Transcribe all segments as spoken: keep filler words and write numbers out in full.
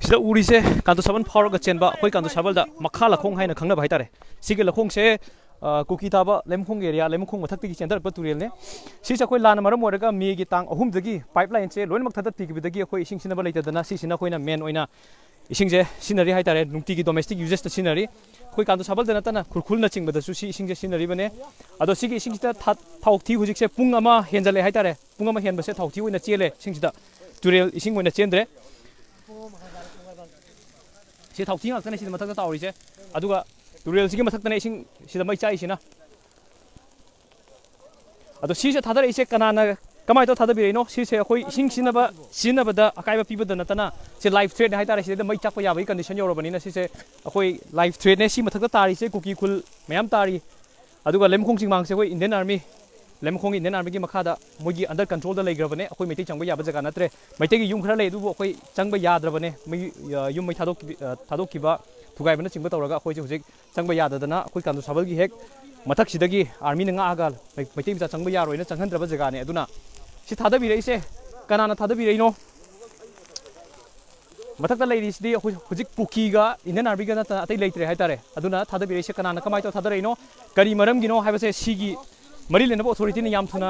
ꯁꯤꯗ ꯎꯔꯤꯁꯦ ꯀꯥꯟꯇꯣ ꯁꯥꯕꯜ ꯐꯥꯎꯔꯒ ꯆꯦꯟꯕ ꯑꯩꯈꯣꯏ ꯀꯥꯟꯇꯣ ꯁꯥꯕꯜꯗ ꯃꯈꯥ ꯂꯈꯣꯡ ꯍꯥꯏꯅ ꯈꯪꯅꯕ ꯍꯥꯏꯇꯥꯔꯦ꯫ ꯁꯤꯒꯤ ꯂꯈꯣꯡꯁꯦ, ꯑ, ꯀꯨꯀꯤ ꯇꯥꯕ ꯂꯩꯃꯈꯣꯡ ꯑꯦꯔꯤꯌꯥ, ꯂꯩꯃꯈꯣꯡ ꯃꯊꯛꯇꯒꯤ ꯆꯦꯟꯊꯔꯛꯄ ꯇꯨꯔꯦꯜꯅꯦ꯫ ꯁꯤꯁꯦ ꯑꯩꯈꯣꯏ ꯂꯥꯟꯅ ꯃꯔꯝ ꯑꯣꯏꯔꯒ ꯃꯦꯒꯤ ꯇꯥꯡ ꯑꯍꯨꯝꯗꯒꯤ ꯄꯥꯏꯞ ꯂꯥꯏꯟꯁꯦ ꯂꯣꯏꯅꯃꯛ ꯊꯥꯗꯠꯄꯤꯈꯤꯕꯗꯒꯤ ꯑꯩꯈꯣꯏ ꯏꯁꯤꯡ ꯁꯤꯖꯤꯟꯅꯕ ꯂꯩꯇꯗꯅ ꯁꯤꯁꯤꯅ ꯑꯩꯈꯣꯏꯅ ꯃꯦꯟ ꯑꯣꯏꯅ ꯏꯁꯤꯡꯁꯦ ꯁꯤꯖꯤꯟꯅꯔꯤ ꯍꯥꯏꯇꯥꯔꯦ, ꯅꯨꯡꯇꯤꯒꯤ ꯗꯣꯃꯦꯁꯇꯤꯛ ꯌꯨꯖꯦꯁꯇ ꯁꯤꯖꯤꯟꯅꯔꯤ꯫ ꯑꯩꯈꯣꯏ ꯀꯥꯟꯇꯣ ꯁꯥꯕꯜꯗ ꯅꯠꯇꯅ ꯈꯨꯔꯈꯨꯜꯅꯆꯤꯡꯕꯗꯁꯨ ꯁꯤ ꯏꯁꯤꯡꯁꯦ ꯁꯤꯖꯤꯟꯅꯔꯤꯕꯅꯦ꯫ ꯑꯗꯣ ꯁꯤꯒꯤ ꯏꯁꯤꯡꯁꯤꯗ ꯊꯥ-, ꯊꯥꯎꯊꯤ ꯍꯧꯖꯤꯛꯁꯦ ꯄꯨꯡ ꯑꯃ ꯍꯦꯟꯖꯜꯂꯦ ꯍꯥꯏꯇꯥꯔꯦ, ꯄꯨꯡ ꯑꯃ ꯍꯦꯟꯕꯁꯦ ꯊꯥꯎꯊꯤ ꯑꯣꯏꯅ ꯆꯦꯜꯂꯦ ꯏꯁꯤꯡꯁꯤꯗ, ꯇꯨꯔꯦꯜ ꯏꯁꯤꯡ ꯑꯣꯏꯅ ꯆꯦꯟꯗ꯭ꯔꯦ꯫ ꯁꯤ ꯊꯥꯎꯊꯤ ꯉꯥꯛꯇꯅꯦ ꯁꯤꯗ ꯃꯊꯛꯇ ꯇꯥꯎꯔꯤꯁꯦ꯫ ꯑꯗꯨꯒ ꯇꯨꯔꯦꯜꯁꯤꯒꯤ ꯃꯊꯛꯇꯅꯦ ꯏꯁꯤꯡ ꯁꯤꯗ ꯃꯩ ꯆꯥꯛꯏꯁꯤꯅ꯫ ꯑꯗꯣ ꯁꯤꯁꯦ ꯊꯥꯗꯔꯛꯏꯁꯦ ꯀꯅꯥꯅ, ꯀꯃꯥꯏꯅ ꯇꯧꯔ ꯊꯥꯗꯕꯤꯔꯛꯏꯅꯣ? ꯁꯤꯁꯦ ꯑꯩꯈꯣꯏ ꯏꯁꯤꯡ ꯁꯤꯖꯤꯟꯅꯕ, ꯁꯤꯖꯤꯟꯅꯕꯗ ꯑꯀꯥꯏꯕ ꯄꯤꯕꯗ ꯅꯠꯇꯅ ꯁꯤ ꯂꯥꯏꯐ ꯊ꯭ꯔꯦꯠꯅꯦ ꯍꯥꯏꯇꯥꯔꯦ꯫ ꯁꯤꯗ ꯃꯩ ꯆꯥꯛꯄ ꯌꯥꯕꯒꯤ ꯀꯟꯗꯤꯁꯟ ꯌꯧꯔꯕꯅꯤꯅ ꯁꯤꯁꯦ ꯑꯩꯈꯣꯏ ꯂꯥꯏꯐ ꯊ꯭ꯔꯦꯠꯅꯦ꯫ ꯁꯤ ꯃꯊꯛꯇ ꯇꯥꯔꯤꯁꯦ ꯀꯨꯀꯤ ꯈꯨꯜ ꯃꯌꯥꯝ ꯇꯥꯔꯤ꯫ ꯑꯗꯨꯒ ꯂꯩꯃꯈꯣꯡ ꯆꯤꯡꯃꯥꯡꯁꯦ ꯑꯩꯈꯣꯏ ꯏꯟꯗꯤꯌꯟ ꯑꯥꯔꯃꯤ, ꯂꯩꯃꯈꯣꯡꯒꯤ ꯏꯟꯗꯤꯌꯟ ꯑꯥꯔꯃꯤꯒꯤ ꯃꯈꯥꯗ ꯃꯣꯏꯒꯤ ꯑꯟꯗꯔ ꯀꯟꯇ꯭ꯔꯣꯜꯗ ꯂꯩꯈ꯭ꯔꯕꯅꯦ꯫ ꯑꯩꯈꯣꯏ ꯃꯩꯇꯩ ꯆꯪꯕ ꯌꯥꯕ ꯖꯒꯥ ꯅꯠꯇ꯭ꯔꯦ꯫ ꯃꯩꯇꯩꯒꯤ ꯌꯨꯝ ꯈꯔ ꯂꯩ, ꯑꯗꯨꯕꯨ ꯑꯩꯈꯣꯏ ꯆꯪꯕ ꯌꯥꯗ꯭ꯔꯕꯅꯦ꯫ ꯃꯩ, ꯑ, ꯌꯨꯝ ꯃꯩ ꯊꯥꯗꯣꯛꯈꯤ-, ꯑ, ꯊꯥꯗꯣꯛꯈꯤꯕ, ꯊꯨꯒꯥꯏꯕꯅꯆꯤꯡꯕ ꯇꯧꯔꯒ ꯑꯩꯈꯣꯏꯁꯦ ꯍꯧꯖꯤꯛ ꯆꯪꯕ ꯌꯥꯗꯗꯅ ꯑꯩꯈꯣꯏ ꯀꯥꯟꯗꯣ ꯁꯥꯕꯜꯒꯤ ꯍꯦꯛ ꯃꯊꯛꯁꯤꯗꯒꯤ ꯑꯥꯔꯃꯤꯅ ꯉꯥꯛꯑꯒ ꯃꯩ-, ꯃꯩꯇꯩ ꯃꯆꯥ ꯆꯪꯕ ꯌꯥꯔꯣꯏꯅ ꯆꯪꯍꯟꯗ꯭ꯔꯕ ꯖꯒꯥꯅꯦ꯫ ꯑꯗꯨꯅ ꯁꯤ ꯊꯥꯗꯕꯤꯔꯛꯏꯁꯦ ꯀꯅꯥꯅ ꯊꯥꯗꯕꯤꯔꯛꯏꯅꯣ? ꯃꯊꯛꯇ ꯂꯩꯔꯤꯁꯤꯗꯤ ꯑꯩꯈꯣꯏ ꯍꯧꯖꯤꯛ ꯀꯨꯀꯤꯒ ꯏꯟꯗꯤꯌꯟ ꯑꯥꯔꯃꯤꯒ ꯅꯠꯇꯅ ꯑꯇꯩ ꯂꯩꯇ꯭ꯔꯦ ꯍꯥꯏꯇꯥꯔꯦ꯫ ꯑꯗꯨꯅ ꯊꯥꯗꯕꯤꯔꯛꯏꯁꯦ ꯀꯅꯥꯅ ꯀꯃꯥꯏꯅ ꯇꯧꯔ ꯊꯥꯗꯔꯛꯏꯅꯣ, ꯀꯔꯤ ꯃꯔꯝꯒꯤꯅꯣ ꯍꯥꯏꯕꯁꯦ ꯁꯤꯒꯤ ꯃꯔꯤ ꯂꯩꯅꯕ ꯑꯣꯊꯣꯔꯤꯇꯤꯅ ꯌꯥꯝ ꯊꯨꯅ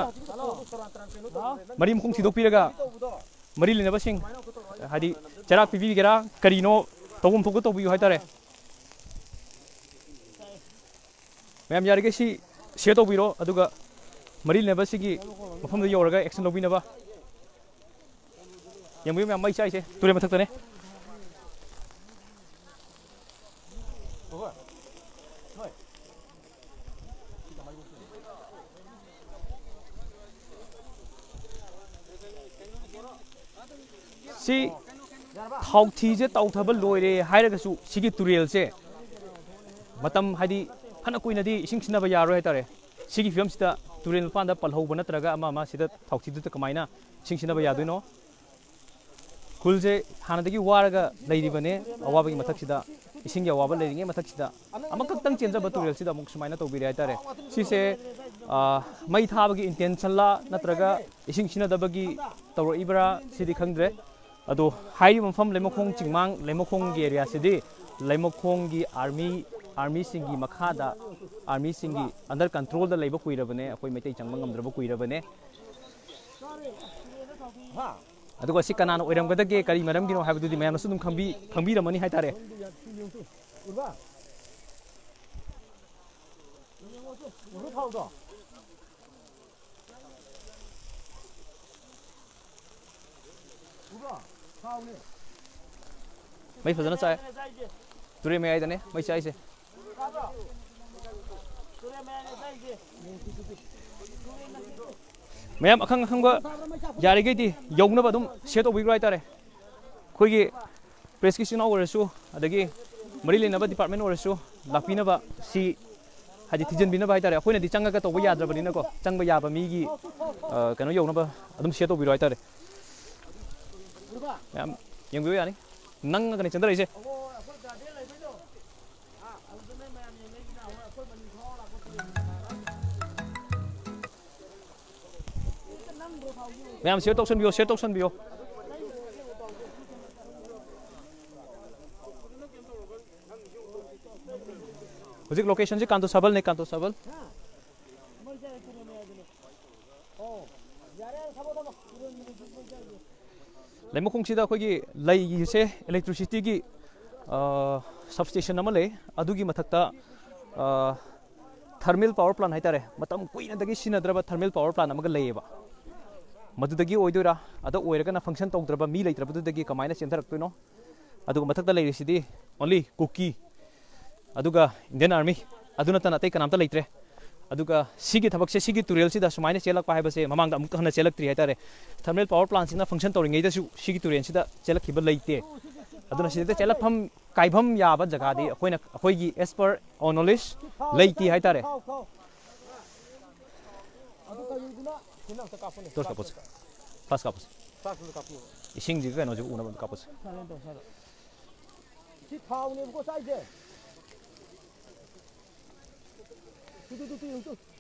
ꯃꯔꯤ ꯃꯈꯣꯡ ꯊꯤꯗꯣꯛꯄꯤꯔꯒ ꯃꯔꯤ ꯂꯩꯅꯕꯁꯤꯡ, ꯍꯥꯏꯗꯤ ꯆꯩꯔꯥꯛ ꯄꯤꯕꯤꯒꯦꯔꯥ, ꯀꯔꯤꯅꯣ ꯇꯧꯐꯝ ꯊꯣꯛꯄ ꯇꯧꯕꯤꯌꯨ ꯍꯥꯏꯇꯥꯔꯦ꯫ ꯃꯌꯥꯝ ꯌꯥꯔꯤꯈꯩ ꯁꯤ ꯁꯤꯌꯔ ꯇꯧꯕꯤꯔꯣ, ꯑꯗꯨꯒ ꯃꯔꯤ ꯂꯩꯅꯕꯁꯤꯒꯤ ꯃꯐꯝꯗ ꯌꯧꯔꯒ ꯑꯦꯛꯁꯟ ꯂꯧꯕꯤꯅꯕ꯫ ꯌꯦꯡꯕꯤꯌꯨ ꯃꯌꯥꯝ, ꯃꯩ ꯆꯥꯛꯏꯁꯦ ꯇꯨꯔꯦꯜ ꯃꯊꯛꯇꯅꯦ꯫ ꯁꯤ ꯊꯥꯎꯊꯤꯁꯦ ꯇꯥꯎꯊꯕ ꯂꯣꯏꯔꯦ ꯍꯥꯏꯔꯒꯁꯨ ꯁꯤꯒꯤ ꯇꯨꯔꯦꯜꯁꯦ ꯃꯇꯝ, ꯍꯥꯏꯗꯤ, ꯐꯅ ꯀꯨꯏꯅꯗꯤ ꯏꯁꯤꯡ ꯁꯤꯖꯤꯟꯅꯕ ꯌꯥꯔꯣꯏ ꯍꯥꯏꯇꯥꯔꯦ꯫ ꯁꯤꯒꯤ ꯐꯤꯕꯝꯁꯤꯗ ꯇꯨꯔꯦꯜ ꯃꯄꯥꯟꯗ ꯄꯜꯍꯧꯕ ꯅꯠꯇ꯭ꯔꯒ ꯑꯃ ꯑꯃ ꯁꯤꯗ ꯊꯥꯎꯊꯤꯗꯨꯗ ꯀꯃꯥꯏꯅ ꯏꯁꯤꯡ ꯁꯤꯖꯤꯟꯅꯕ ꯌꯥꯗꯣꯏꯅꯣ? ꯈꯨꯜꯁꯦ ꯍꯥꯟꯅꯗꯒꯤ ꯋꯥꯔꯒ ꯂꯩꯔꯤꯕꯅꯦ꯫ ꯑꯋꯥꯕꯒꯤ ꯃꯊꯛꯁꯤꯗ, ꯏꯁꯤꯡꯒꯤ ꯑꯋꯥꯕ ꯂꯩꯔꯤꯉꯩ ꯃꯊꯛꯁꯤꯗ, ꯑꯃꯈꯛꯇꯪ ꯆꯦꯟꯖꯕ ꯇꯨꯔꯦꯜꯁꯤꯗ ꯑꯃꯨꯛ ꯁꯨꯃꯥꯏꯅ ꯇꯧꯕꯤꯔꯦ ꯍꯥꯏꯇꯥꯔꯦ꯫ ꯁꯤꯁꯦ, ꯑ, ꯃꯩ ꯊꯥꯕꯒꯤ ꯏꯟꯇꯦꯟꯁꯟꯂ ꯅꯠꯇ꯭ꯔꯒ ꯏꯁꯤꯡ ꯁꯤꯖꯤꯟꯅꯗꯕꯒꯤ ꯇꯧꯔꯛꯏꯕ꯭ꯔꯥ, ꯁꯤꯗꯤ ꯈꯪꯗ꯭ꯔꯦ꯫ ꯑꯗꯣ ꯍꯥꯏꯔꯤꯕ ꯃꯐꯝ ꯂꯩꯃꯈꯣꯡ ꯆꯤꯡꯃꯥꯡ, ꯂꯩꯃꯈꯣꯡꯒꯤ ꯑꯦꯔꯤꯌꯥꯁꯤꯗꯤ ꯂꯩꯃꯈꯣꯡꯒꯤ ꯑꯥꯔꯃꯤ, ꯑꯥꯔꯃꯤꯁꯤꯡꯒꯤ ꯃꯈꯥꯗ, ꯑꯥꯔꯃꯤꯁꯤꯡꯒꯤ ꯑꯟꯗꯔ ꯀꯟꯇ꯭ꯔꯣꯜꯗ ꯂꯩꯕ ꯀꯨꯏꯔꯕꯅꯦ꯫ ꯑꯩꯈꯣꯏ ꯃꯩꯇꯩ ꯆꯪꯕ ꯉꯝꯗ꯭ꯔꯕ ꯀꯨꯏꯔꯕꯅꯦ꯫ ꯑꯗꯨꯒ ꯁꯤ ꯀꯅꯥꯅ ꯑꯣꯏꯔꯝꯒꯗꯒꯦ, ꯀꯔꯤ ꯃꯔꯝꯒꯤꯅꯣ ꯍꯥꯏꯕꯗꯨꯗꯤ ꯃꯌꯥꯝꯅꯁꯨ ꯑꯗꯨꯝ ꯈꯪꯕꯤ-, ꯈꯪꯕꯤꯔꯝꯃꯅꯤ ꯍꯥꯏꯇꯥꯔꯦ꯫ ꯃꯩ ꯐꯖꯅ ꯆꯥꯏ꯫ ꯇꯨꯔꯦꯜ ꯃꯌꯥꯏꯗꯅꯦ ꯃꯩ ꯆꯥꯏꯁꯦ꯫ ꯃꯌꯥꯝ ꯑꯈꯪ ꯑꯈꯪꯕ ꯌꯥꯔꯤꯈꯩꯗꯤ ꯌꯧꯅꯕ ꯑꯗꯨꯝ ꯁꯤꯌꯔ ꯇꯧꯕꯤꯈ꯭ꯔꯣ ꯍꯥꯏꯇꯥꯔꯦ꯫ ꯑꯩꯈꯣꯏꯒꯤ ꯄ꯭ꯔꯦꯁꯀꯤ ꯏꯆꯤꯟ ꯏꯅꯥꯎ ꯑꯣꯏꯔꯁꯨ, ꯑꯗꯒꯤ ꯃꯔꯤ ꯂꯩꯅꯕ ꯗꯤꯄꯥꯔꯠꯃꯦꯟ ꯑꯣꯏꯔꯁꯨ ꯂꯥꯛꯄꯤꯅꯕ, ꯁꯤ ꯍꯥꯏꯗꯤ ꯊꯤꯖꯤꯟꯕꯤꯅꯕ ꯍꯥꯏꯇꯥꯔꯦ꯫ ꯑꯩꯈꯣꯏꯅꯗꯤ ꯆꯪꯉꯒ ꯇꯧꯕ ꯌꯥꯗ꯭ꯔꯕꯅꯤꯅꯀꯣ, ꯆꯪꯕ ꯌꯥꯕ ꯃꯤꯒꯤ, ꯑ, ꯀꯩꯅꯣ ꯌꯧꯅꯕ ꯑꯗꯨꯝ ꯁꯤꯌꯔ ꯇꯧꯕꯤꯔꯣ ꯍꯥꯏꯇꯥꯔꯦ꯫ ꯃꯌꯥꯝ ꯌꯦꯡꯕꯤꯌꯨ ꯌꯥꯅꯤ꯫ ꯅꯪꯉꯒꯅꯦ ꯆꯦꯟꯊꯔꯛꯏꯁꯦ꯫ ꯃꯌꯥꯝ ꯁꯤꯌꯔ ꯇꯧꯁꯟꯕꯤꯌꯣ, ꯁꯤꯌꯔ ꯇꯧꯁꯟꯕꯤꯌꯣ꯫ ꯍꯧꯖꯤꯛ ꯂꯣꯀꯦꯁꯟꯁꯤ ꯀꯥꯟꯇꯣ ꯁꯥꯕꯜꯅꯦ, ꯀꯥꯟꯇꯣ ꯁꯥꯕꯜ꯫ ꯂꯩꯃꯈꯣꯡꯁꯤꯗ ꯑꯩꯈꯣꯏꯒꯤ ꯂꯩꯔꯤꯁꯦ ꯏꯂꯦꯛꯇ꯭ꯔꯤꯁꯤꯇꯤꯒꯤ, ꯑ, ꯁꯕꯁ꯭ꯇꯦꯁꯟ ꯑꯃ ꯂꯩ꯫ ꯑꯗꯨꯒꯤ ꯃꯊꯛꯇ, ꯑ, ꯊꯔꯃꯦꯜ ꯄꯥꯋꯔ ꯄ꯭ꯂꯥꯟ ꯍꯥꯏꯇꯥꯔꯦ, ꯃꯇꯝ ꯀꯨꯏꯅꯗꯒꯤ ꯁꯤꯖꯤꯟꯅꯗ꯭ꯔꯕ ꯊꯔꯃꯦꯜ ꯄꯥꯋꯔ ꯄ꯭ꯂꯥꯟ ꯑꯃꯒ ꯂꯩꯌꯦꯕ꯫ ꯃꯗꯨꯗꯒꯤ ꯑꯣꯏꯗꯣꯏꯔꯥ? ꯑꯗ ꯑꯣꯏꯔꯒꯅ ꯐꯪꯁꯟ ꯇꯧꯗ꯭ꯔꯕ, ꯃꯤ ꯂꯩꯇ꯭ꯔꯕꯗꯨꯗꯒꯤ ꯀꯃꯥꯏꯅ ꯆꯦꯟꯊꯔꯛꯇꯣꯏꯅꯣ? ꯑꯗꯨꯒ ꯃꯊꯛꯇ ꯂꯩꯔꯤꯁꯤꯗꯤ only ꯀꯨꯀꯤ, ꯑꯗꯨꯒ ꯏꯟꯗꯤꯌꯟ ꯑꯥꯔꯃꯤ, ꯑꯗꯨ ꯅꯠꯇꯅ ꯑꯇꯩ ꯀꯅꯥꯝꯇ ꯂꯩꯇ꯭ꯔꯦ꯫ ꯑꯗꯨꯒ ꯁꯤꯒꯤ ꯊꯕꯛꯁꯦ, ꯁꯤꯒꯤ ꯇꯨꯔꯦꯜꯁꯤꯗ ꯁꯨꯃꯥꯏꯅ ꯆꯦꯜꯂꯛꯄ ꯍꯥꯏꯕꯁꯦ ꯃꯃꯥꯡꯗ ꯑꯃꯨꯛ ꯍꯟꯅ ꯆꯦꯜꯂꯛꯇ꯭ꯔꯤ ꯍꯥꯏꯇꯥꯔꯦ꯫ ꯊꯔꯃꯦꯜ ꯄꯥꯋꯔ ꯄ꯭ꯂꯥꯟꯁꯤꯅ ꯐꯪꯁꯟ ꯇꯧꯔꯤꯉꯩꯗꯁꯨ ꯁꯤꯒꯤ ꯇꯨꯔꯦꯜꯁꯤꯗ ꯆꯦꯜꯂꯛꯈꯤꯕ ꯂꯩꯇꯦ꯫ ꯑꯗꯨꯅ ꯁꯤꯗ ꯆꯦꯜꯂꯛꯐꯝ ꯀꯥꯏꯐꯝ ꯌꯥꯕ ꯖꯒꯥꯗꯤ ꯑꯩꯈꯣꯏꯅ, ꯑꯩꯈꯣꯏꯒꯤ as per our knowledge ꯂꯩꯇꯦ ꯍꯥꯏꯇꯥꯔꯦ꯫ ꯇꯣꯔꯆ ꯀꯥꯞꯄꯣꯁꯦ꯫ ꯐ꯭ꯂꯥꯁ ꯀꯥꯞꯄꯣꯁꯦ꯫ ꯏꯁꯤꯡꯁꯤꯒ ꯀꯩꯅꯣꯁꯤꯒ ꯎꯅꯕ ꯑꯝꯇ ꯀꯥꯞꯄꯣꯁꯦ꯫ ꯁꯤ ꯊꯥꯎꯅꯦꯕꯀꯣ ꯆꯥꯏꯁꯦ꯫ ꯇꯨ, ꯇꯨ, ꯇꯨ, ꯇꯨ, ꯌꯦꯡꯉꯨ ꯇꯨ꯫